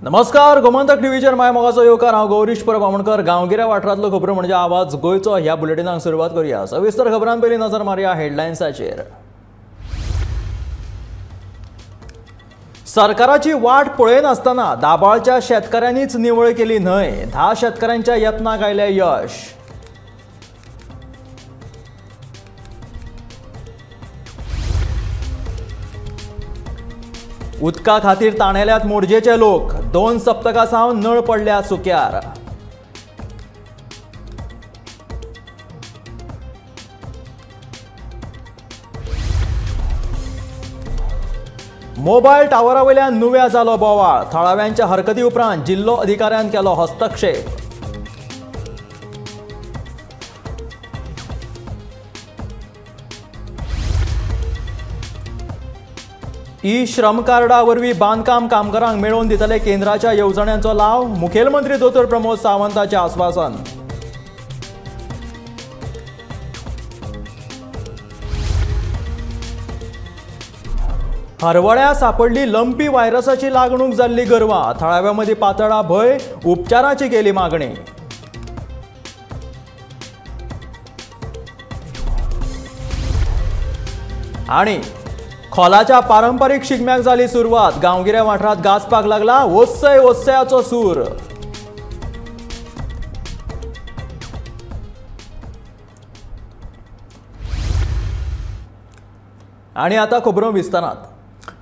नमस्कार, गोमंतक टीव्हीचेर my मोगाचो येवकार. हांव गौरीश परब आमोणकर. गांवगिऱ्या वाठारांतलो खबरो म्हणजे आवाज गोंयचो ह्या बुलेटिनाक सुरवात करूया. सविस्तर खबरां पयलीं नजर मारया हेडलायन्साचेर. सरकाराची वाट पळयनासतना दाबाळच्या शेतकाऱ्यांनीच निवळ केली न्हय, 10 शेतकऱ्यांच्या यत्नाक आयलें यश. उदका खातीर ताणेल्यात मोरजेचे लोक, 2 सप्तकां सावन नळ पडल्या सुक्यार. मोबायल टावरा वयल्यान नुव्या जालो बोवाळ, थळाव्यांच्या हरकती उपरांत जिल्लो अधिकाऱ्यान केलो हस्तक्षेप. ई श्रम कार्डा वरवीं बांदकाम कामगारांक मेळोवन दितले केंद्राच्या येवजण्यांचो लाव, मुखेलमंत्री दोतोर प्रमोद सावंताचें आस्वासन. हरवळ्या सापडली लंपी व्हायरसाची लागणूक जाल्ली गोरवां, थळाव्यां मदीं पातळा भंय, उपचाराची केली मागणी. आनी खोलाच्या पारंपरीक शिगम्याक जाली सुरवात, गांवगिऱ्या वाठारांत गाजपाक लागला वोत्सय वोत्सयाचो सूर. आनी आतां खबरो विस्तारात.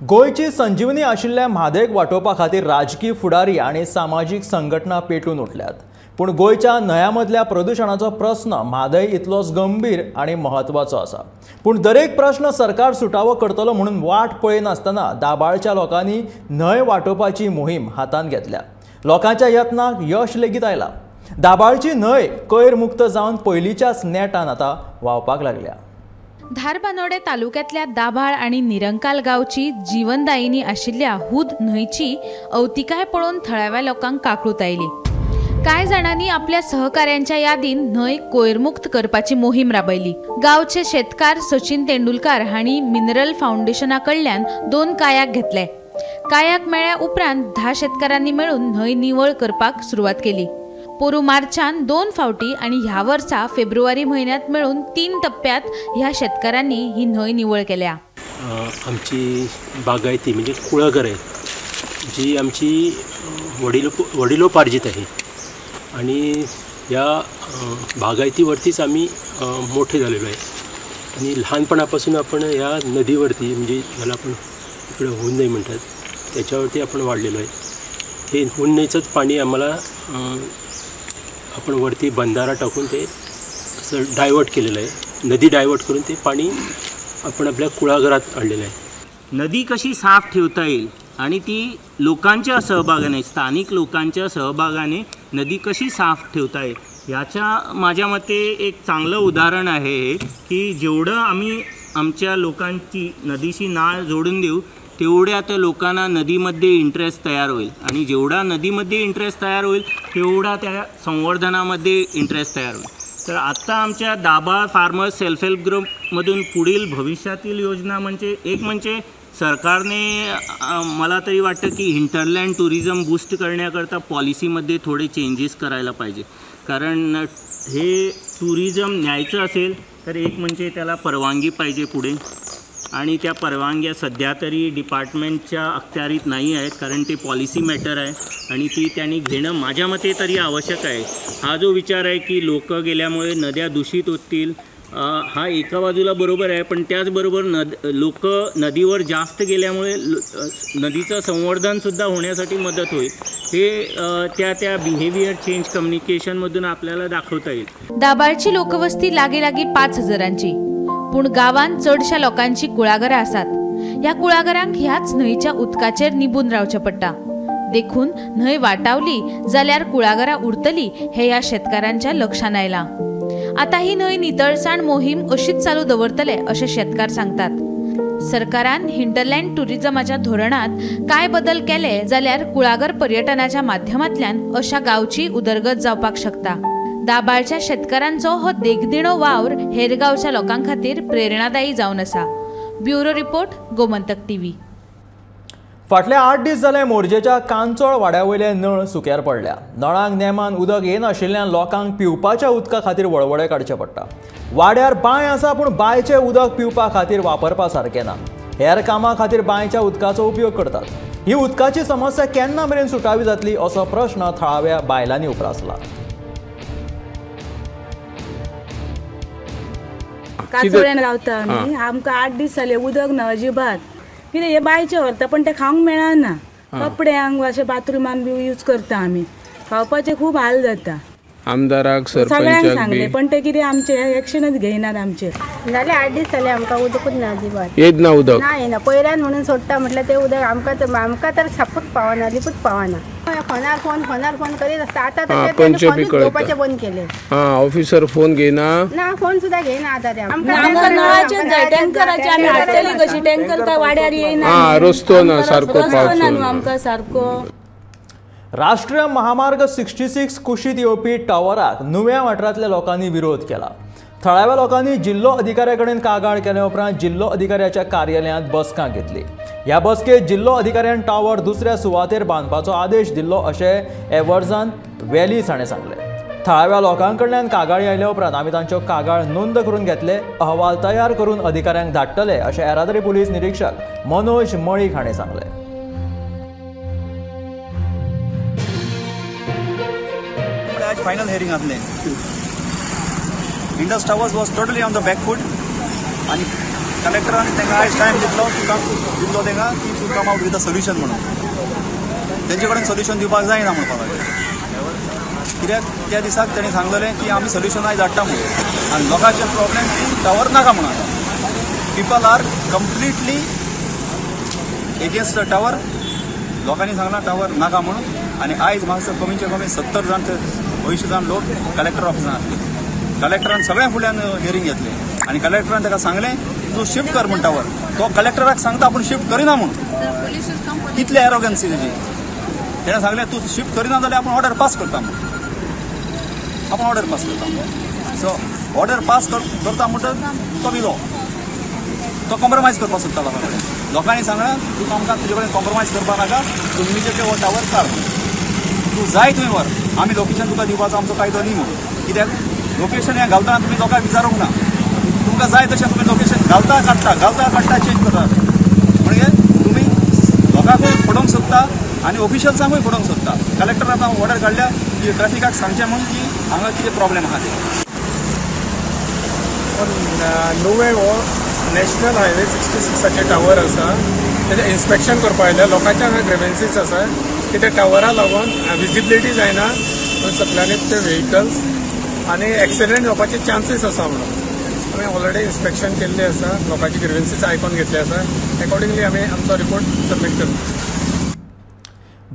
गोंयची संजीवनी आशिल्ल्या म्हादयक वाटोवपा खातीर राजकी फुडारी आनी सामाजीक संघटना पेटून उठल्यात. पूण गोंयच्या न्हंया मदल्या प्रदुशणाचो प्रस्न म्हादय इतलोच गंभीर आनी म्हत्वाचो आसा. पूण दरेक प्रस्न सरकार सुटावो करतलो म्हणून वाट पळयनासतना दाबाळच्या लोकांनी न्हंय वाटोवपाची मोहीम हातांत घेतल्या. लोकांच्या यत्नाक यश लेगीत आयलां. दाबाळची न्हंय कोयर मुक्त जावन पयलींच्याच नेटान आतां व्हांवपाक लागल्या. धारबानोडे तालुक्यांतल्या दाभाळ आनी निरंकाल गांवची जीवनदायिनी आशिल्ल्या हूद न्हंयची अवतिकाय पळोवन थळाव्या लोकांक काकळूत आयली. कांय जाणांनी आपल्या सहकाऱ्यांच्या यादीन न्हंय कोयरमुक्त करपाची मोहीम राबयली. गांवचे शेतकार सचिन तेंडुलकार हांणी मिनरल फावंडेशना कडल्यान 2 कायाक घेतले. कायाक मेळ्ळ्या उपरांत 10 शेतकारांनी मेळून न्हंय निवळ करपाक सुरवात केली. पोरू मार्चान 2 फावटी आनी ह्या वर्सा फेब्रुवारी म्हयन्यांत मेळून 3 टप्प्यात ह्या शेतकारांनी ही न्हंय निवळ केल्या. आमची बागायती म्हणजे कुळागर आहे जी आमची वडिलोपार्जित आहे आणि या बागायतीवरतीच आम्ही मोठे झालेलो आहे. आणि लहानपणापासून आपण या नदीवरती म्हणजे ज्याला आपण इकडे हुन नदी म्हणतात त्याच्यावरती आपण वाढलेलो आहे. हे हुन नदीचंच पाणी आम्हाला आपण वरती बंधारा टाकून ते असं डायवर्ट केलेलं आहे. नदी डायवर्ट करून ते पाणी आपण आपल्या कुळागरात आणलेलं आहे. नदी कशी साफ ठेवता येईल आणि ती लोकांच्या सहभागाने, स्थानिक लोकांच्या सहभागाने नदी कशी साफ ठेवता येईल याच्या माझ्या मते एक चांगलं उदाहरण आहे हे, की जेवढं आम्ही आमच्या लोकांची नदीशी नाळ जोडून देऊ तेवढ्या त्या लोकांना नदीमध्ये इंटरेस्ट तयार होईल आणि जेवढा नदीमध्ये इंटरेस्ट तयार होईल तेवढा त्या संवर्धनामध्ये इंटरेस्ट तयार होईल. तर आत्ता आमच्या दाभाळ फार्मर्स सेल्फ हेल्प ग्रुपमधून पुढील भविष्यातील योजना म्हणजे एक म्हणजे सरकारने मला तरी वाटतं की हिंटरलँड टुरिझम बूस्ट करण्याकरता पॉलिसीमध्ये थोडे चेंजेस करायला पाहिजे. कारण हे टुरिझम न्यायचं असेल तर एक म्हणजे त्याला परवानगी पाहिजे पुढे, आणि त्या परवानग्या सध्या तरी डिपार्टमेंटच्या अखत्यारीत नाही आहेत कारण ते पॉलिसी मॅटर आहे आणि ती त्यांनी घेणं माझ्या मते तरी आवश्यक आहे. हा जो विचार आहे की लोकं गेल्यामुळे नद्या दूषित होतील हा एका बाजूला बरोबर आहे, पण त्याचबरोबर लोकं नदीवर जास्त गेल्यामुळे नदीचं संवर्धनसुद्धा होण्यासाठी मदत होईल. हे त्या त्या बिहेवियर चेंज कम्युनिकेशनमधून आपल्याला दाखवता येईल. दाबाळची लोकवस्ती लागी लागी 5,000ची, पूण गांवांत चडशा लोकांची कुळागरां आसात. ह्या कुळागरांक ह्याच न्हंयच्या उदकाचेर निबून रावचें पडटा. देखून न्हंय वाटावली जाल्यार कुळागरां उरतली हे ह्या शेतकारांच्या लक्षांत आयलां. आतां ही न्हंय नितळसाण मोहीम अशीच चालू दवरतले अशें शेतकार सांगतात. सरकारान हिंटरलँड टुरिझमाच्या धोरणांत कांय बदल केले जाल्यार कुळागर पर्यटनाच्या माध्यमांतल्यान अशा गांवची उदरगत जावपाक शकता. दाबाळच्या शेतकारांचो हो देखदिणो वावर हेर गांवच्या लोकां खातीर प्रेरणादायी जावन आसा. Bureau report, Gomantak TV. फाटले 8 दीस जाले मोरजेच्या कांचोळ वाड्या वयले नळ सुक्यार पडल्या. नळांक नेमान उदक येनाशिल्ल्यान लोकांक पिवपाच्या उदका खातीर वळवळे काडचे पडटा. वाड्यार बांय आसा पूण बांयचें उदक पिवपा खातीर वापरपा सारकें ना. हेर कामां खातीर बांयच्या उदकाचो उपयोग करतात. ही उदकाची समस्या केन्ना मेरेन सुटावी जातली असो प्रश्न थळाव्या बायलांनी उप्रासला. कांचोळ्यान रावता आमी. आमकां 8 दीस जाले उदक ना अजिबात. कितें हे बांयचें व्हरता पण तें खावंक मेळना. कपड्यांक अशें बाथरुमान बी यूज करता आमी. खावपाचे खूब हाल जाता. आमदाराक सगळ्यांक सांगलें पण ते कितें आमचें एक्शनच घेयनात आमचेर. जाले 8 दीस जाले आमकां उदकूच ना अजिबात. येत ना उदक ना येना. पयऱ्यान म्हणून सोडटा म्हटल्यार तें उदक आमकां तर सापूच पावना, लिपूच पावना. फोनार फोन फोनार फोन करीत आसता. आतां तर घेवपाचें बंद केलें. ऑफिसर फोन घेयना ना, फोन सुद्दां घेयना आतां ते. आमकां नळाचेच जाय, टँकराचे आमी हाडटली कशी? टँकर काय वाड्यार येयना. रस्तो ना सारको, रस्तो ना न्हू आमकां सारको. राष्ट्रीय महामार्ग 66 कुशीत येवपी टॉवराक नुव्या वाठारांतल्या लोकांनी विरोध केला. थळाव्या लोकांनी जिल्लो अधिकाऱ्या कडेन कागाळ केल्या उपरांत जिल्लो अधिकाऱ्याच्या कार्यालयांत बसका घेतली. ह्या बसकेत जिल्लो अधिकाऱ्यान टॉवर दुसऱ्या सुवातेर बांदपाचो आदेश दिल्लो अशें एवर्जान वेलीस हाणें सांगलें. थळाव्या लोकां कडल्यान कागाळी आयल्या उपरांत आमी तांच्यो कागाळ नोंद करून घेतले, अहवाल तयार करून अधिकाऱ्यांक धाडटले अशें येरादारी पुलीस निरीक्षक मनोज मळीक हाणें सांगलें. फायनल हियरिंग आसलें. Indus Towers was totally on the back foot आनी कलेक्टरान तांकां आयज टायम दितलो दिल्लो तांकां की to come out with a solution म्हणून. तेंचे कडेन सोल्युशन दिवपाक जायना म्हणपाक लागले. कित्याक त्या दिसाक ताणें सांगलेलें की आमी सोल्युशन आयज हाडटा म्हणून. आनी लोकांचे प्रॉब्लेम की टावर नाका म्हणून. People are completely against the tower. लोकांनी सांगलां टावर नाका म्हणून. आनी आयज म्हाका कमीचे कमी 70 जाण ते 80 जाण लोक कलेक्टर ऑफिसान आसले. कलेक्टरान सगळ्या फुडल्यान हियरींग घेतलें आनी कलेक्टरान ताका सांगलें तूं शिफ्ट कर म्हण टावर. तो कलेक्टराक सांगता आपूण शिफ्ट करिना म्हणून. कितले एरोगन्सी तेजी. तेणें सांगलें तूं शिफ्ट करिना जाल्यार आपूण ऑर्डर पास करता म्हणून. आपूण ऑर्डर पास करता म्हणून. सो ऑर्डर पास करता म्हणटच तो विलो. तो कॉम्प्रोमायज करपाक सोदता लोकां कडेन. लोकांनी सांगलां तूं आमकां तुजे कडेन कॉम्प्रोमायज करपाक नाका, तूं इमिजिएटली हो टावर काड, तूं जाय थंय व्हर, आमी लोकेशन तुका दिवपाचो आमचो कायदो न्ही म्हणून. कित्याक लोकेशन हें घालतना तुमी लोकांक विचारूंक ना. तुमकां जाय तशें तुमी लोकेशन घालता काडटा, घालता काडटा, चेंज करता. म्हणजे तुमी लोकांकूय फटोवंक सोदता आनी ऑफिशियल्सांकूय फटोवंक सोदता. कलेक्टर आतां ऑर्डर काडल्या की ट्रॅफिकाक सांगचें म्हणून की हांगा कितें प्रॉब्लेम आहा ते. नुवें हो नॅशनल हायवे 66 टावर आसा तेजें इन्स्पेक्शन करपा आयल्या. लोकांच्या हांगा ग्रिवेन्सीस आसा की त्या टावरा लागून विजिबिलिटी जायना सगळ्यांनी ते व्हेकल्स आनी एक्सिडेंट जावपाचे चान्सीस आसा म्हणून आमी ऑलरेडी इन्स्पेक्शन केल्लें आसा. लोकांची ग्रिवेन्सीस आयकून घेतले आसा. एकॉर्डिंगली आमी आमचो रिपोर्ट सबमीट करता.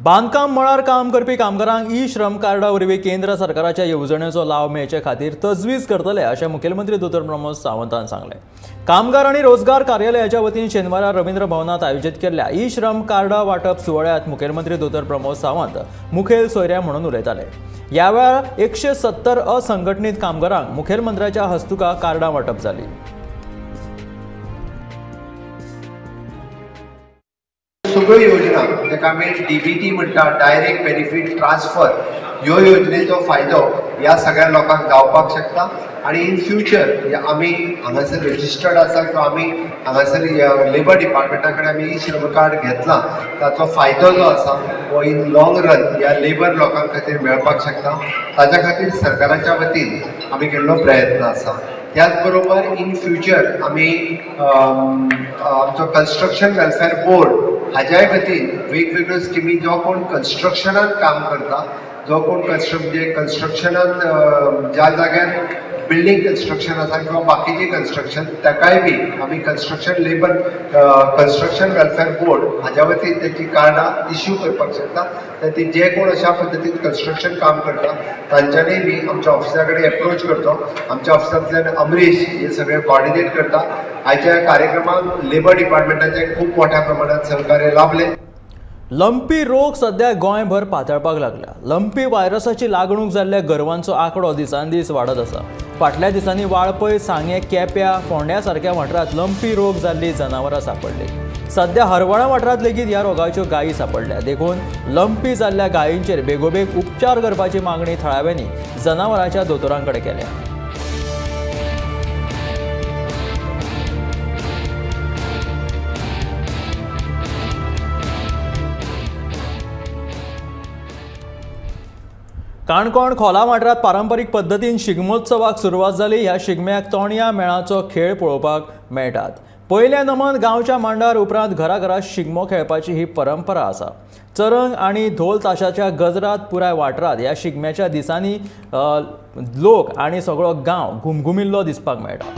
बांदकाम मळार काम करपी कामगारांक ई श्रम कार्डा वरवीं केंद्र सरकाराच्या येवजणेचो लाव मेळचे खातीर तजवीज करतले अशें मुखेलमंत्री दोतोर प्रमोद सावंतान सांगलें. कामगार आनी रोजगार कार्यालयाच्या वतीन शेनवारा रवींद्र भवनांत आयोजीत केल्ल्या ई श्रम कार्डा वांटप सुवाळ्यांत मुखेलमंत्री दोतोर प्रमोद सावंत मुखेल सोयऱ्या म्हणून उलयताले. ह्या वेळार 170 असंघटनीत कामगारांक मुखेलमंत्र्याच्या हस्तुका कार्डां वांटप जाली. सगळ्यो योजना ताका आमी डीबीटी म्हणटा, डायरेक्ट बेनिफीट ट्रान्सफर, ह्यो योजनेचो फायदो ह्या सगळ्या लोकांक जावपाक शकता. आनी इन फ्युचर आमी हांगासर रजिस्टर्ड आसा किंवा आमी हांगासर लेबर डिपार्टमेंटा कडेन आमी ई श्रम कार्ड घेतलां ताचो फायदो जो आसा हो इन लॉंग रन ह्या लेबर लोकां खातीर मेळपाक शकता. ताच्या खातीर सरकाराच्या वतीन आमी केल्लो प्रयत्न आसा. त्याच बरोबर इन फ्युचर आमी आमचो कन्स्ट्रक्शन वेलफेअर बोर्ड हाज्याय वतीन वेगवेगळ्यो स्किमी, जो कोण कन्स्ट्रक्शनान काम करता, जो कोण म्हणजे कन्स्ट्रक्शनान ज्या जाग्यार बिल्डींग कन्स्ट्रक्शन आसा किंवा बाकीचें कन्स्ट्रक्शन, ताकाय बी आमी construction labour construction welfare board हाज्या वतीन तेची कार्डां इश्यू करपाक शकता. तर ती जे कोण अशा पद्दतीन कन्स्ट्रक्शन काम करता तांच्यांनी बी आमच्या ऑफिसा कडेन एप्रोच करचो. आमच्या ऑफिसांतल्यान अमरीश हे सगळे कॉर्डिनेट करता. आयच्या कार्यक्रमाक लेबर डिपार्टमेंटाचें खूब मोठ्या प्रमाणात सहकार्य लाभलें. लंपी रोग सध्या गोंयभर पातळपाक लागला. लंपी व्हायरसाची लागणूक जाल्ल्या गोरवांचो आंकडो दिसान दीस वाडत आसा. फाटल्या दिसांनी वाळपय, सांगें, केप्यां, फोंड्या सारक्या वाठारांत लंपी रोग जाल्ली जनावरां सांपडली. सध्या हरवळा वाठारांत लेगीत ह्या रोगाच्यो गायी सापडल्या. देखून लंपी जाल्ल्या गायींचेर बेगोबेग उपचार करपाची मागणी थळाव्यांनी जनावरांच्या दोतोरां कडेन केल्या. काणकोण खोला वाठारांत पारंपरीक पद्दतीन शिगमोत्सवाक सुरवात जाली. ह्या शिगम्याक तोणया मेळाचो खेळ पळोवपाक मेळटात. पयल्या नमन गांवच्या मांडार, उपरांत घराघरा शिगमो खेळपाची ही परंपरा आसा. चरंग आनी धोल ताशाच्या गजरात पुराय वाठारांत ह्या शिगम्याच्या दिसांनी लोक आनी सगळो गांव घुमघुमिल्लो दिसपाक मेळटा.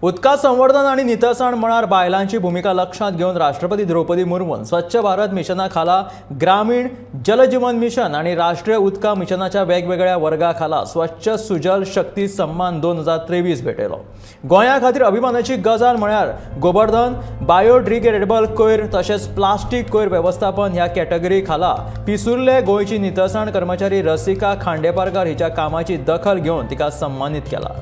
उदका संवर्धन आनी नितळसाण मळार बायलांची भुमिका लक्षांत घेवन राष्ट्रपती द्रौपदी मुर्मून स्वच्छ भारत मिशना खाला ग्रामीण जलजीवन मिशन आनी राष्ट्रीय उदका मिशनाच्या वेगवेगळ्या वर्गा खाला स्वच्छ सुजल शक्ती सम्मान 2023 भेटयलो. गोंया खातीर अभिमानाची गजाल म्हळ्यार गोबर्धन बायोडिग्रेडेबल कोयर तशेंच प्लास्टीक कोयर वेवस्थापन ह्या कॅटेगरी खाला पिसुर्ले गोंयची नितळसाण कर्मचारी रसिका खांडेपारकर हिच्या कामाची दखल घेवन तिका सन्मानीत केला.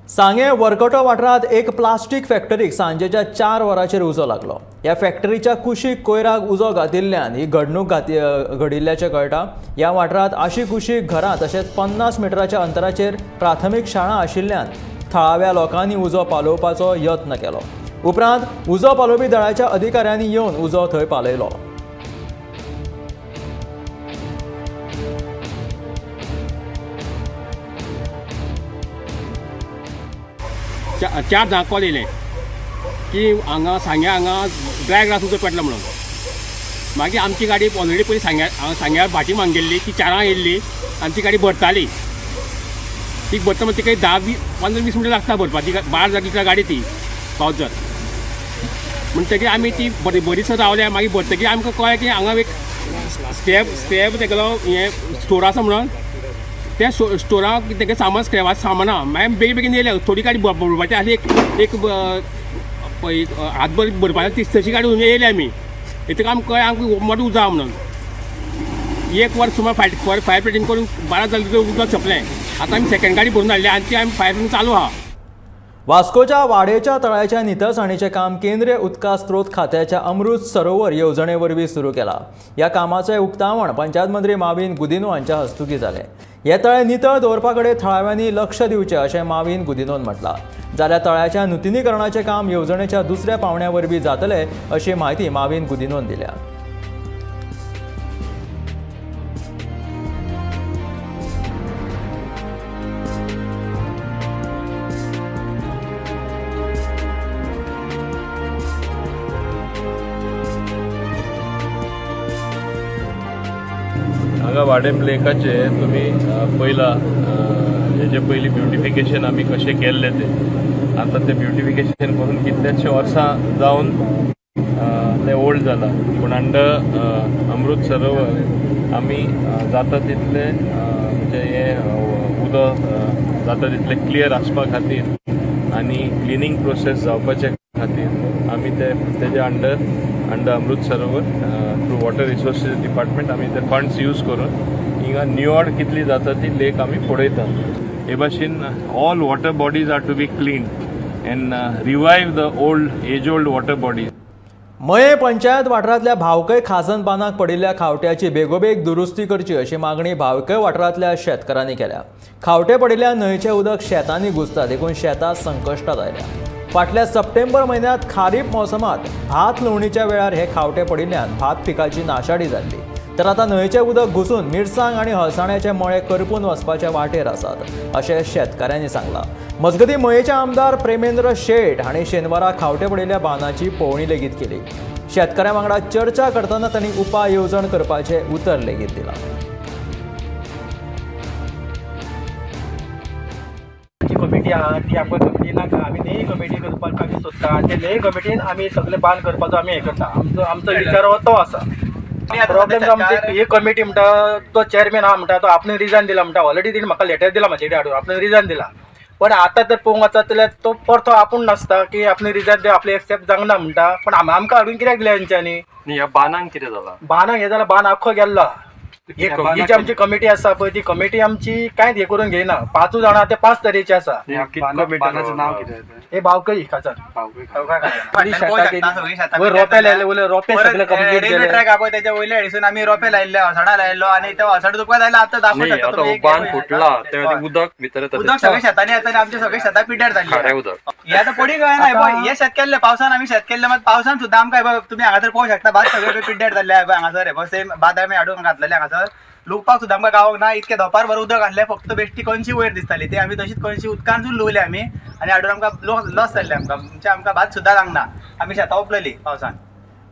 सांगें वरकटो वाठारांत एक प्लास्टीक फॅक्टरीक सांजेच्या 4 वरांचेर उजो लागलो. ह्या फॅक्टरीच्या कुशीक कोयराक उजो घातिल्ल्यान ही घडणूक घडिल्ल्याचें कळटा. ह्या वाठारांत आशिकुशीक घरां तशेंच 50 मिटराच्या अंतराचेर प्राथमीक शाळा आशिल्ल्यान थळाव्या लोकांनी उजो पालोवपाचो यत्न केलो. उपरांत उजो पालोवपी दळाच्या अधिकाऱ्यांनी येवन उजो थंय पालयलो. चार जाणांक कॉल येयले की हांगा सांग्या हांगा ड्राय ग्रास उदक पेटलो म्हणून. मागीर आमची गाडी ऑलरेडी पयलीं सांग्यार सांग्यार भाटी मागून गेल्ली, ती 4 येयल्ली आनी ती गाडी भरताली. ती भरता म्हणजे तिका 10, 15, 20 मिनटां लागता भरपाक. ती 12 जागी गाडी ती पावत म्हणटकीर आमी ती बरीच रावल्या. मागीर भरतकीर आमकां कळ्ळें की हांगा एक स्क्रॅप तेगेलो हें स्टोर आसा म्हणून. त्या स्टोराक तेगे सामान स्क्रॅपाचें सामान आहा. मागीर बेगीन बेगीन येयले. थोडी गाडी भरपाची आसली, एक हातभर भरपाची तशी गाडी येयले आमी. येतकीर आमकां कळ्ळें आमकां मोठो उजो आहा म्हणून. 1 वर सुमार फायर फायटींग करून 12 जाल्यार उदक सोंपलें. आतां आमी सेकंड गाडी भरून हाडली आनी ती आमी फायर फायटींग चालू आहा. वास्कोच्या वाडेच्या तळ्याच्या नितळसाणीचें काम केंद्रीय उदका स्रोत खात्याच्या अमृत सरोवर येवजणे वरवीं सुरू केलां. ह्या कामाचें उक्तावण पंचायत मंत्री माविन गुदिन्हो हांच्या हस्तुकीं जालें. हे तळें नितळ दवरपा कडेन थळाव्यांनी लक्ष दिवचें अशें माविन गुदिन्होन म्हटलां. जाल्यार तळ्याच्या नुतनीकरणाचें काम येवजणेच्या दुसऱ्या पावंड्या वरवीं जातलें अशी म्हायती माविन गुदिन्होन दिल्या. हांगा वाडेम लेकाचे तुमी पयला हेजे पयलीं ब्युटिफिकेशन आमी कशें केल्लें तें आतां तें ब्युटिफिकेशन करून कितल्याशे वर्सां जावन ते ओल्ड जाला, पूण अंडर अमृत सरोवर आमी जाता तितले म्हणजे हें उदक जाता तितलें क्लियर आसपा खातीर आनी क्लिनींग प्रोसेस जावपाचे खातीर आमी ते तेजे under under Amrit Sarovar through water resources department आमी ते फंड्स यूज करून हिंगा निवड कितली जाता ती लेक आमी पळयता. हे भाशेन all water bodies are to be clean and revive the old age old water bodies. Mayem panchayat वाठारांतल्या भावकय खाजन बांदाक पडिल्ल्या खावट्याची बेगोबेग दुरुस्ती करची अशी मागणी भावकय वाठारांतल्या शेतकारांनी केल्या. खावटे पडिल्ल्या न्हंयचें उदक शेतांनी घुसता, देखून शेतां संकश्टांत आयल्या. फाटल्या सप्टेंबर म्हयन्यांत खारीप मोसमांत भात लुवणीच्या वेळार हे खावटे पडिल्ल्यान भात पिकाची नाशाडी जाल्ली. तर आतां न्हंयचें उदक घुसून मिरसांग आनी हळसाण्याचे मळे करपून वचपाचे वाटेर आसात अशें शेतकाऱ्यांनी सांगलां. मजगतीं मयेचे आमदार प्रेमेंद्र शेट हांणी शेनवारा खावटे पडिल्ल्या बांदाची पळोवणी लेगीत केली. शेतकाऱ्यां वांगडा चर्चा करतना तांणी उपाय येवजण करपाचें उतर लेगीत दिलां. कमिटी आहा ती आमकां कमिटी नाका, आमी न्हय कमिटी करपाक आमी सोदता आनी ते न्हय कमिटीन आमी सगळे बांद करपाचो आमी हें करता. आमचो विचार हो तो आसा. प्रॉब्लेम आमची ही कमिटी म्हणटा तो चेअरमॅन आहा म्हणटा तो आपणे रिजन दिला म्हणटा, ऑलरेडी तिणें म्हाका लेटर दिला म्हाजे कडेन हाडून आपणे रिजन दिला, पण आतां तर पळोवंक वचत जाल्यार तो परतो आपूण नासता की आपणे रिजन ते आपले एक्सेप्ट जावंक ना म्हणटा, पण आमकां हाडून कित्याक दिल्या तेंच्यांनी? ह्या बांदांक कितें जालां? बांदांक हें जालां, बांद आख्खो गेल्लो. ही जी आमची कमिटी आसा पळय ती कमिटी आमची कांयच हें करून घेयना. पांचूय जाणां ते 5 तरेचे आसा. हे भावकय खाजन रोपे लायले वयले रोपे सगळे कंप्लीट रेल्वे ट्रॅक पळय तेच्या वयल्या हेडसून आमी रोपे लायिल्ले, हळसाणां लायिल्लो आनी ते हळसाण तुमकां जायला आतां दाखोवंक शकता. आतां बांद फुटला ते उदक भितर येता, उदक सगळें शेतांनी येता आनी आमचे सगळे शेतां पिड्ड्यार जाल्ली. उदक हे आतां पडींग ना, पळय हे शेत केल्लें पावसान आमी शेत केल्लें, मात पावसान सुद्दां आमकां पळय तुमी हांगासर पळोवंक शकता भात सगळें पिड्ड्यार जाल्लें. पळय हांगासर हे सेम भात आमी हाडून घातलेलें हांगासर लुवपाक सुद्दां आमकां गावोंक ना, इतकें दोपार भर उदक आसलें, फक्त बेश्टी कणशी वयर दिसताली ती आमी तशीच कणशी उदकानसून लुवले आमी आनी हाडून आमकां लॉस जाल्लें आमकां, म्हणजे आमकां भात सुद्दां जावंक ना, आमी शेतां उपलली पावसान.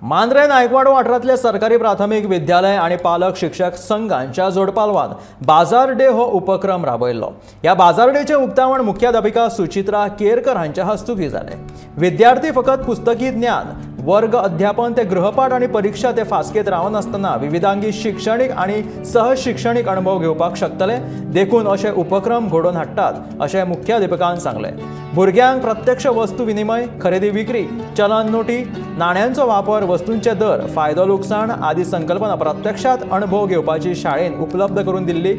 मांद्रे नायकवाडो वाठारांतले सरकारी प्राथमीक विद्यालय आनी पालक शिक्षक संघांच्या जोडपालवान बाजार डे हो उपक्रम राबयल्लो. ह्या बाजार डेचें उक्तावण मुख्याध्यापिका सुचित्रा केरकर हांच्या हस्तुकीं जालें. विद्यार्थी फकत पुस्तकी ज्ञान, वर्ग अध्यापन ते गृहपाठ आनी परिक्षा ते फास्केत रावनासतना विविधांगी शिक्षणीक आनी सहशिक्षणीक अणभव घेवपाक शकतले, देखून अशे उपक्रम घडोवन हाडटात अशें मुख्याध्यापकान सांगलें. भुरग्यांक प्रत्यक्ष वस्तू विनिमय, खरेदी विक्री, चलन नोटी, नाण्यांचो वापर, वस्तूंचे दर, फायदो लुकसाण आदी संकल्पना प्रत्यक्षात अणभव घेवपाची शाळेन उपलब्ध करून दिल्ली.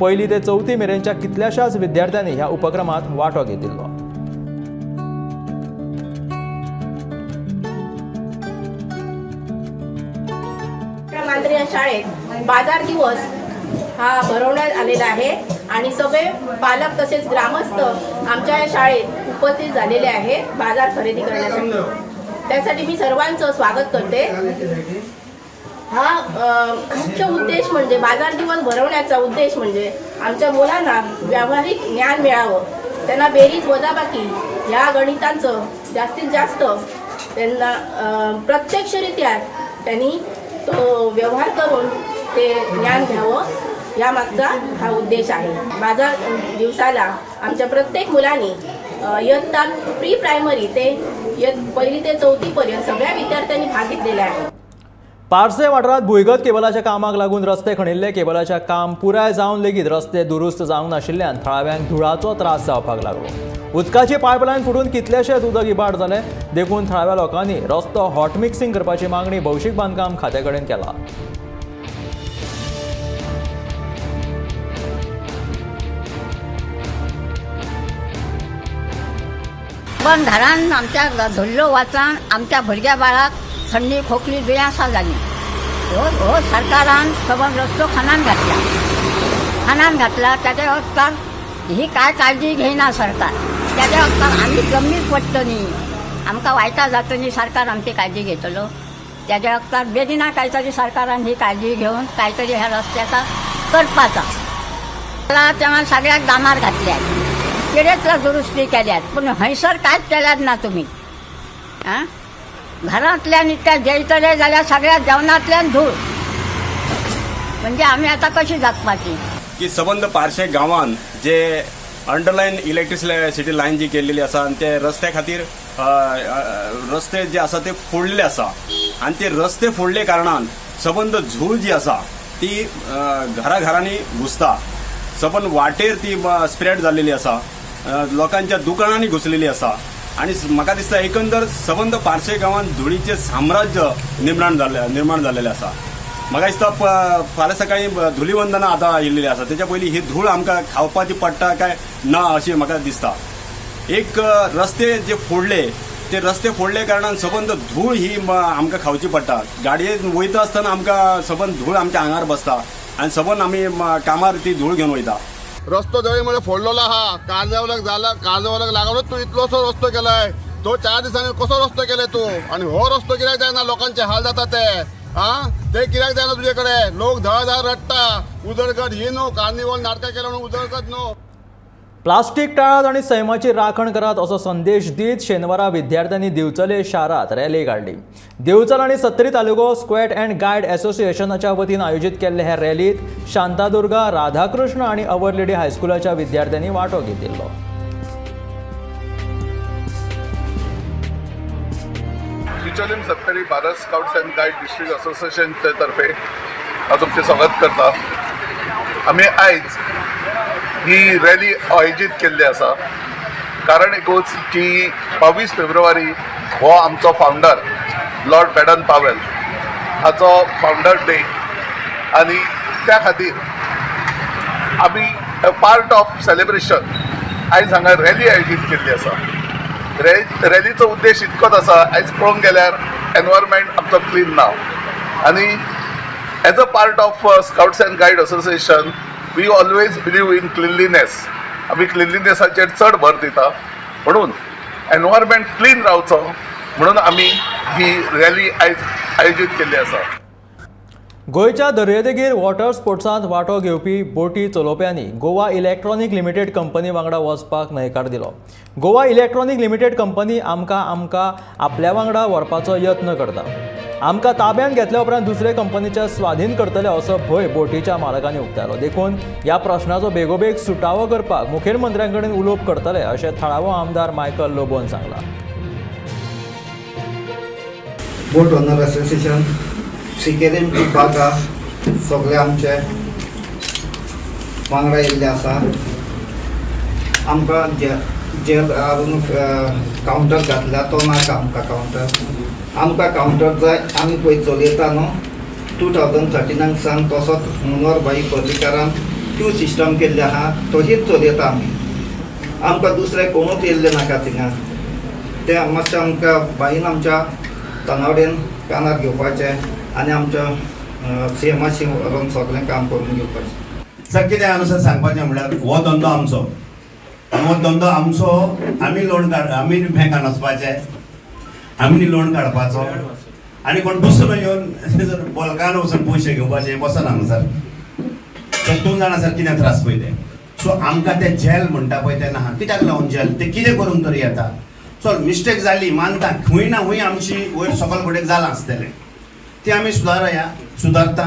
पयली ते चवथी मेरेनच्या कितल्याशाच विद्यार्थ्यांनी ह्या उपक्रमात वांटो घेतिल्लो. मांद्रे या शाळेत बाजार दिवस हा भरवण्यात आलेला आहे आणि सगळे पालक तसेच ग्रामस्थ आमच्या या शाळेत उपस्थित झालेले आहेत बाजार खरेदी करण्यासाठी. त्यासाठी मी सर्वांचं स्वागत करते. हा मुख्य उद्देश म्हणजे बाजार दिवस भरवण्याचा उद्देश म्हणजे आमच्या मुलांना व्यावहारिक ज्ञान मिळावं, त्यांना बेरीज वजाबाकी ह्या गणितांचं जास्तीत जास्त त्यांना प्रत्यक्षरित्या त्यांनी तो व्यवहार करून ते ज्ञान घ्यावं यामागचा हा उद्देश आहे. बाजार दिवसाला आमच्या प्रत्येक मुलांनी इयत्ता प्री प्रायमरी ते पहिली ते चौथीपर्यंत सगळ्या विद्यार्थ्यांनी भाग घेतलेला आहे. पार्से वाठारांत भुंयगत केबलाच्या कामाक लागून रस्ते खणिल्ले. केबलाच्या काम पुराय जावन लेगीत रस्ते दुरुस्त जावंक नाशिल्ल्यान थळाव्यांक धुळाचो त्रास जावपाक लागलो. उदकाची पायपलायन फुटून कितलेशेच उदक इबाड जालें, देखून थळाव्या लोकांनी रस्तो हॉट मिक्सिंग करपाची मागणी भौशीक बांदकाम खात्या कडेन केला. पण घरान आमच्या धुल्लो वाचान आमच्या भुरग्या बाळाक थंडी खोकली दुयेंसां जालीं. हो हो सरकारान सबंद रस्तो खणान घातला, खणान घातला ताच्या वक्तार ही काय काळजी घेयना सरकार. त्याच्या वक्तार आमी जमनीत पडटली, आमकां वायटां जातली, सरकार आमची काळजी घेतलो. त्याच्या वक्तार बेगिना कांय तरी सरकारान ही काळजी घेवन कांय तरी ह्या रस्त्याचा करपाचा. तेव्हा सगळ्याक दामार घातल्यात, कितेंच दुरुस्ती केल्यात, पूण हयसर कांयच केल्यात ना तुमी. आं घरांतल्यान इतक्या जेयतले जाल्यार सगळ्या जेवणांतल्यान धूळ, म्हणजे आमी आतां कशी जगपाची? की सबंद पार्से गांवान जे अंडरलायन इलेक्ट्रिसिटी लायन जी केल्लेली आसा आनी ते रस्त्या खातीर रस्ते जे आसा ते फोडलेले आसा आनी ते रस्ते फोडले कारणान सबंद झूळ जी आसा ती घरा घरांनी घुसता, सबंद वाटेर ती स्प्रेड जाल्लेली आसा, लोकांच्या दुकानांनी घुसलेली आसा आनी म्हाका दिसता एकंदर सबंद पार्से गांवांत धुळीचें साम्राज्य निर्माण जाल्लेलें आसा. म्हाका दिसता फाल्यां सकाळीं धुलीवंदना आतां येयल्लेली आसा, तेच्या पयलीं ही धूळ आमकां खावपाची पडटा काय ना अशें म्हाका दिसता. एक रस्ते जे फोडले ते रस्ते फोडले कारणान सबंद धूळ ही आमकां खावची पडटा. गाडयेन वयता आसतना आमकां सबंद धूळ आमच्या आंगार बसता आनी सबंद आमी कामार ती धूळ घेवन वयता. रस्तो जवळ म्हळ्यार फोडलेलो आहा, कार्निवालाक जाला, कार्निवालाक लागूनच तूं इतलोसो रस्तो केलाय. तो 4 दिसांनी कसो रस्तो केले तूं? आनी हो रस्तो कित्याक जायना? लोकांचे हाल जाता ते, आं ते कित्याक जायना तुजे कडेन? लोक धळधळ रडटा, उदरगत ही न्हू, कार्निवाल नाटकां केल्या म्हणून उदरगत न्हू. प्लास्टीक टाळात आनी सैमाची राखण करात असो संदेश दीत शेनवारा विद्यार्थ्यांनी दिवचले शारांत रॅली काडली. दिवचल आनी सत्तरी तालुको स्क्वॅट अँड गायड असोसिएशनाच्या वतीन आयोजीत केल्ले हे रॅलीत शांतादुर्गा, राधाकृष्ण आनी our lady हायस्कुलाच्या विद्यार्थ्यांनी वांटो घेतिल्लो. Bicholim Sattari Bharat scouts and guide district असोसिएशनचे तर्फे हांव तुमचें स्वागत करता. आमी आयज ही रॅली आयोजीत केल्ली आसा कारण एकूच की 22 फेब्रुवारी हो आमचो फावंडर लॉर्ड बेडन पावेल हाचो फावंडर डे आनी त्या खातीर आमी पार्ट ऑफ सेलिब्रेशन आयज हांगा रॅली आयोजीत केल्ली आसा. रॅलीचो उद्देश इतकोच आसा, आयज पळोवंक गेल्यार एनवायरमेंट आमचो क्लीन ना आनी as a part of scouts and guide association we always believe in cleanliness. आमी क्लिनलीनेसाचेर चड भर दिता म्हणून एनवायरमेंट क्लीन रावचो म्हणून आमी ही रॅली आयज आयोजीत केल्ली आसा. गोंयच्या दर्यादेगेर वॉटर स्पोर्ट्सांत वांटो घेवपी बोटी चलोवप्यांनी गोवा इलेक्ट्रॉनिक लिमिटेड कंपनी वांगडा वचपाक न्हयकार दिलो. गोवा इलेक्ट्रॉनिक लिमिटेड कंपनी आमकां आमकां आपल्या वांगडा व्हरपाचो यत्न करता, आमकां ताब्यांत घेतल्या उपरांत दुसरे कंपनीच्या स्वाधीन करतले असो भंय बोटीच्या मालकांनी उक्तायलो. देखून ह्या प्रश्नाचो बेगोबेग सुटावो करपाक मुखेलमंत्र्यां कडेन उलोवप करतले अशें थळावो आमदार मायकल लोबोन सांगलां. बोट ओनर असोसिएशन सिकेरीम टू बागा सगळे आमचे वांगडा येयल्ले आसा. आमकां जेल हाडून कावंटर घातला तो नाका, आमकां कावंटर, आमकां कावंटर जाय. आमी पळय चलयता न्हू 2013 सावन तसोच मनोहर भाई पर्रीकारान क्यू सिस्टम केल्ली आहा तशीच चलयता आमी. आमकां दुसरें कोणूच येयल्लें नाका थिंगा. तें मातशें आमकां बाईन आमच्या तनावडेन कानार घेवपाचें आनी आमच्या सीएमाशी व्हरोन सगळें काम करून घेवपाचें. सर कितें आहा सर सांगपाचें म्हणल्यार हो धंदो आमचो, हो धंदो आमचो, आमी लोन काड, आमी बँकान वचपाचें, आमी लोन काडपाचो आनी कोण दुसरो येवन सर बल्कान वचून पयशे घेवपाचे बसना न्हू सर. तर तूं जाणा सर कितें त्रास पळय ते. सो आमकां ते जेल म्हणटा पळय तें ना, कित्याक लागून जेल ते कितें करून तरी येता. चल मिस्टेक जाली मानता, खंय ना खंय आमची वयर सकल फुडें जालां आसतलें, ती आमी सुदारया, सुदारता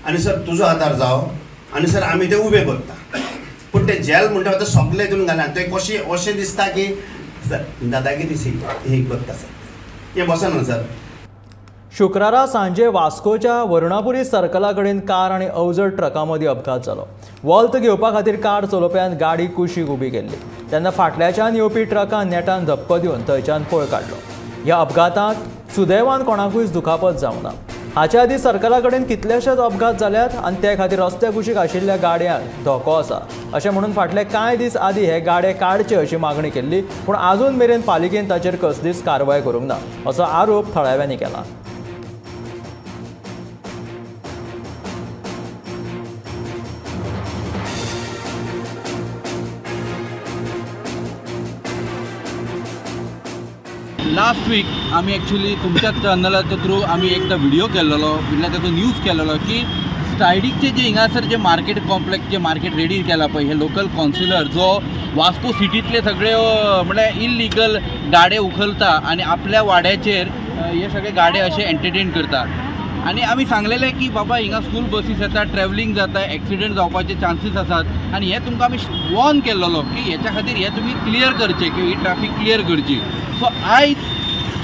आनी सर तुजो आदार जावो आनी सर आमी ते उबे करता. पूण ते जेल म्हणटा आतां सगळे हितून घाल्या ते कशें अशें दिसता की सर दादागिरी ही करता सर, हें बसना सर. शुक्रारा सांजे वास्कोच्या वरुणापुरी सर्कला कडेन कार आनी अवजड ट्रका मदीं अपघात जालो. वॉल्त घेवपा खातीर कार चलोवप्यान गाडी कुशीक उबी केल्ली तेन्ना फाटल्याच्यान येवपी ट्रकान नेटान धपको दिवन थंयच्यान पळ काडलो. ह्या अपघातांत सुदैवान कोणाकूय दुखापत जावंक ना. हाचे आदीं सर्कला कडेन कितलेशेच अपघात जाल्यात आनी ते खातीर रस्त्या कुशीक आशिल्ल्या गाडयांक धोको आसा अशें म्हणून फाटले कांय दीस आदीं हे गाडे काडचे अशी मागणी केल्ली, पूण आजून मेरेन पालिकेन ताचेर कसलीच कारवाय करूंक ना असो आरोप थळाव्यांनी केला. लास्ट वीक आमी एक्चुअली तुमच्याच चॅनलाच्या थ्रू आमी एकदा व्हिडिओ केलेलो, म्हणल्यार ताचो न्यूज केलेलो की स्टायडीकचे जे हिंगासर जे मार्केट कॉम्प्लेक्स जे मार्केट रेडी केला पळय, हे लोकल कावन्सिलर जो वास्को सिटींतले सगळे म्हणल्यार इलिगल गाडे उखलता आनी आपल्या वाड्याचेर हे सगळे गाडे अशे एंटरटेन करता. आनी आमी सांगलेले की बाबा हिंगा स्कूल बसीस येता, ट्रॅवलिंग जाता, एक्सिडंट जावपाचे चान्सीस आसात आनी हे तुमकां आमी वॉर्न केल्लो की हेच्या खातीर हे तुमी क्लियर करचे, की ही ट्राफीक क्लियर करची. सो आयज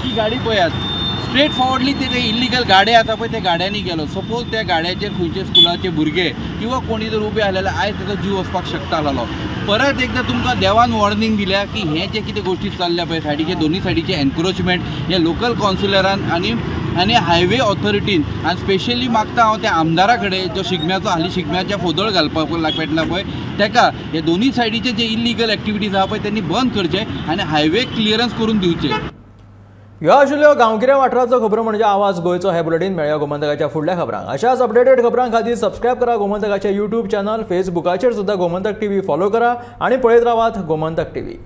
ही गाडी पळयात स्ट्रेट फॉरवर्डली ते इल्लिगल गाडे आसा पळय त्या गाड्यांनी गेलो. सपोज त्या गाड्याचेर खंयचे स्कुलाचे भुरगे किंवा कोणी जर उबे आसले जाल्यार आयज ताजो जीव वचपाक शकता आसलो. परत एकदां तुमकां देवान वॉर्निंग दिल्या की हे जे कितें गोश्टी चल्ल्या पळय सायडीचे दोनूय सायडीचे एनक्रोचमेंट हे लोकल कावन्सिलरान आनी आनी हायवे ऑथॉरिटीन आनी स्पेशली मागता हांव त्या आमदारा कडेन जो शिगम्याचो हालीं शिगम्याच्या फोदळ घालपाक पेटला पळय तेका हे दोनूय सायडीचे जे इल्लिगल एक्टिविटीज आहा पळय तेंणी बंद करचे आनी हायवे क्लियरन्स करून दिवचे. ह्यो आशिल्ल्यो गांवगिऱ्या वाठारांतल्यो खबरो म्हणजे आवाज गोंयचो. हे बुलेटीन मेळया गोमंतकाच्या फुडल्या खबरांक. अशाच अपडेटेड खबरां खातीर सबस्क्रायब करा गोमंतकाचे यूट्यूब चॅनल, फेसबुकाचेर सुद्दां गोमंतक टीव्ही फॉलो करा आनी पळयत रावात गोमंतक टीव्ही.